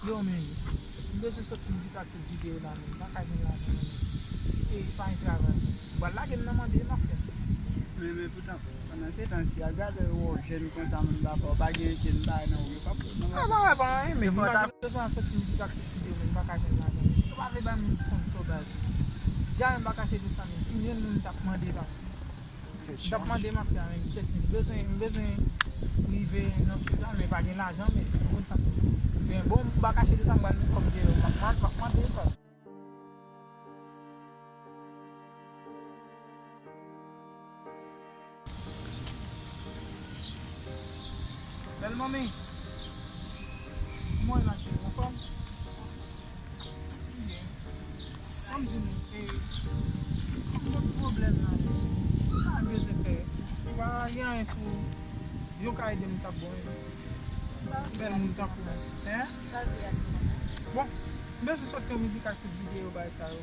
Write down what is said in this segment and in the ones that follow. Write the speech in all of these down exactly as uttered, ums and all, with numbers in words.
Yo, men, m bezwen soti mizik ak tout videyo la, men m pa ka jwenn lajan, men. E pa gen travay. M pral lage m nan mande, m ap fè. Men, men poutan, pandan se tan si a gade w jèn konsa, moun pa fè w pa gen kenn bagay nan ou, yo p ap fè w nan mande. A, pa wè, pa anyen, men m pa bezwen soti mizik ak tout videyo, men m pa ka jwenn lajan, men. Yo pa vle bay moun sponsor, baz. Jamè m pa kache de sa, men si m jwenn moun, m t ap mande, baz. M t ap mande mafya, men, tchèk, m bezwen, m bezwen rive nan sou sa, men pa gen lajan, men, ou konn sa. Men bon, m pa kache de sa, m pral met kòm deyò, m ap, m ap, m ap mande, baz. Bèl manmi. Kòman w ye, ma chérie? Anfòm? Byen. Ban m di nou, e, kòm gon ti pwoblèm la, sa m bezwen fè? Ou pa gen anyen sou, si w ka ede m, t ap bon, wi. Bèl moun tankou w. Hein? Bon, m bezwen sòti yon mizik ak tout videyo, bagay sa yo.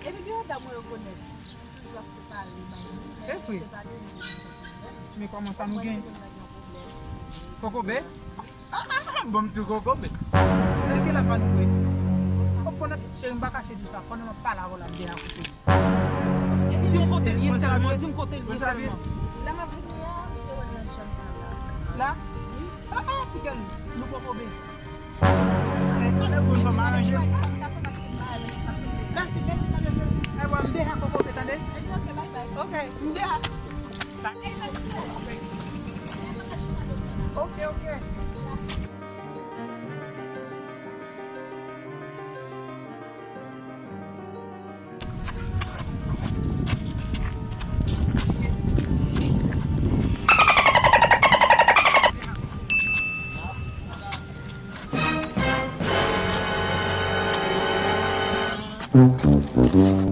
Epi gen yon dam mwen rekonèt, nou toujou ap separe, bay nou. Se vre. Separe nou. Men kòman sa nou gen? Kokobe? Ah, ah, ah, bon, m tou kokobe. Nan ki la pa nou vre? Ou konnen, cheri, m pa kache di sa. Pandan m ap pale avè w la, m deja kokobe. Di m kote l ye sèlman, di m kote l ye sèlman. La m ap vini a, m te wè l nan chanm sa la. La? Wi. Ah, ah, ti gèl, nou kokobe. Mèsi, mèsi, tande. Ebyen, m deja kokobe, tande. Ok, m deja. Ok, ok.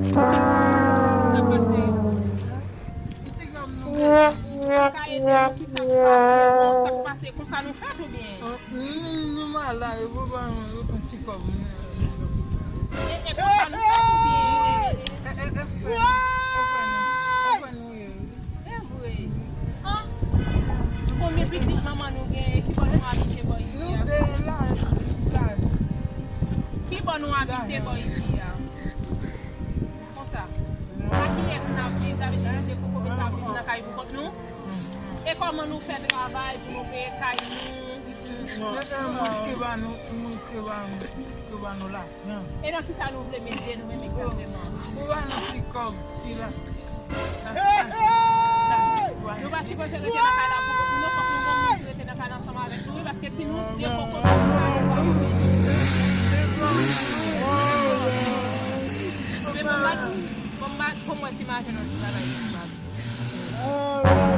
Sa pase? Pitit granm nou menm. Ka ede nou ki sa k pase, bon, sa k pase, konsa nou fèt oubyen? An, nou, nou malad, yo pran yon ti kòb. E, e konsa nou fèt oubyen? E, e, e frè, e frè nou, e frè nou ye. E vre. An, konbyen pitit manman nou genyen, ki bò nou abite bò isi a? Nou de la, la. Ki bò nou abite bò isi a? Konsa. A kiyès n ap viv? Sa vle di nou te kokobe sa vin nan kay pou kont nou? E kòman nou fè travay pou nou peye kay nou? Men, e, moun ki ba nou, moun ki ba nou, ki ba nou la. E nan kisa nou vle mete nou menm egzakteman? Pou ba nou ti kòb, ti la. Nou pa sipoze rete nan kay la pou kont nou, non, fòk nou gon moun ki rete nan kay la ansanm avèk nou, wi, paske si nou dekokobe, nou pa gen kòb. Men bon, m pa, bon, m pa, bon, mwen ti mache nan ti bagay, ti bagay.